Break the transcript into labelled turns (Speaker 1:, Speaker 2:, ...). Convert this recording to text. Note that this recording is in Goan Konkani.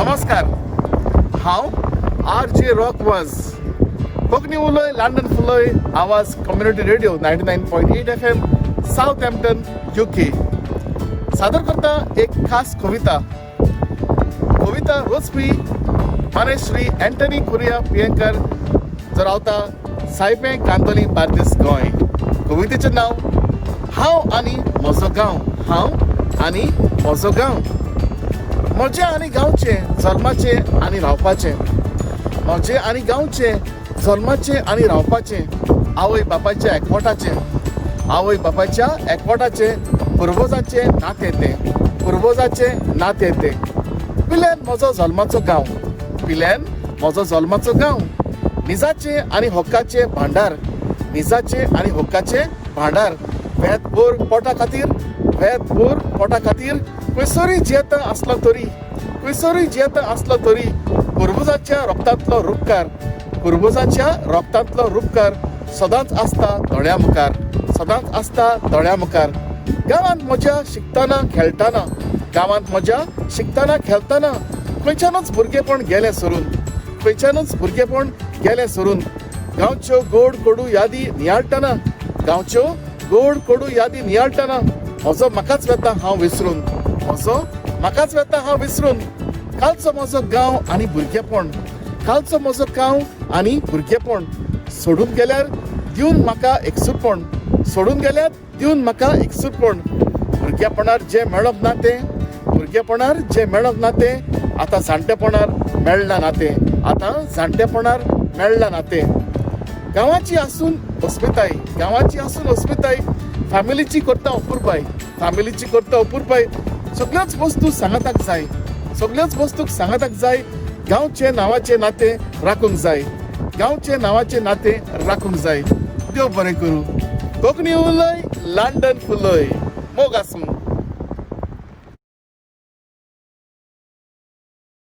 Speaker 1: नमस्कार, हांव आर जे रॉक वाज. कोंकणी उलय, लंडन फुलय. आवाज community radio 99.8 FM, Southampton, UK. सादर करता एक खास कविता. कविता रोजपी माने श्री अँटनी कुरिया पियंकर, जो रावता सायपें, कांदोली, बार्देस, गोंय. कवितेचें नांव हांव आनी म्हजो गांव. हांव आनी म्हजो गांव. म्हजें आनी गांवचें, जल्माचें आनी रावपाचें. म्हजें आनी गांवचें, जल्माचें आनी रावपाचें. आवय बापायच्या एकवटाचें, आवय बापायच्या एकवटाचें. पुर्वजाचें नातें तें, पुर्वजाचें नातें तें. पिल्यान म्हजो जल्माचो गांव, पिल्यान म्हजो जल्माचो गांव. निजाचें आनी हक्काचें भांडार, निजाचें आनी हक्काचें भांडार. वेतभर पोटा खातीर, वेतभर पोटा खातीर खंयसरूय जियेता आसलो तरी, खंयसरूय जियेता आसलो तरी, पुर्वजाच्या रोगतांतलो रुपकार, पुर्वजाच्या रोगतांतलो रुपकार सदांच आसता दोळ्या मुखार, सदांच आसता दोळ्या मुखार. गांवांत म्हज्या शिकतना खेळटाना, गांवांत म्हज्या शिकतना खेळटाना, खंयच्यानूच भुरगेपण गेलें सरून, खंयच्यानूच भुरगेपण गेलें सरून. गांवच्यो गोड कोडू यादी नियाळटना, गांवच्यो गोड कोडू यादी नियाळटना, म्हजो म्हाकाच वेता हांव विसरून, म्हजो म्हाकाच वेता हांव विसरून. कालचो म्हजो गांव आनी भुरगेपण, कालचो म्हजो गांव आनी भुरगेपण सोडून गेल्यार दिवन म्हाका एकसूरपण, सोडून गेल्यार दिवन म्हाका एकसूरपण. भुरगेपणार जें मेळप ना तें, भुरगेपणार जें मेळप ना तें, आतां जाणटेपणार मेळना ना तें, आतां जाणटेपणार मेळना ना तें. गांवाची आसून अस्मिताय, गांवाची आसून अस्मिताय, फॅमिलीची करता अपुरबाय, फॅमिलीची करता अपुरबाय. सगळ्योच वस्तू सांगाताक जाय, सगळ्योच वस्तूक सांगाताक जाय. गांवचें नांवाचें नातें राखूंक जाय, गांवचें नांवाचें नातें राखूंक जाय. देव बरें करूं. कोंकणी उलय, लंडन फुलय. मोग आसूं.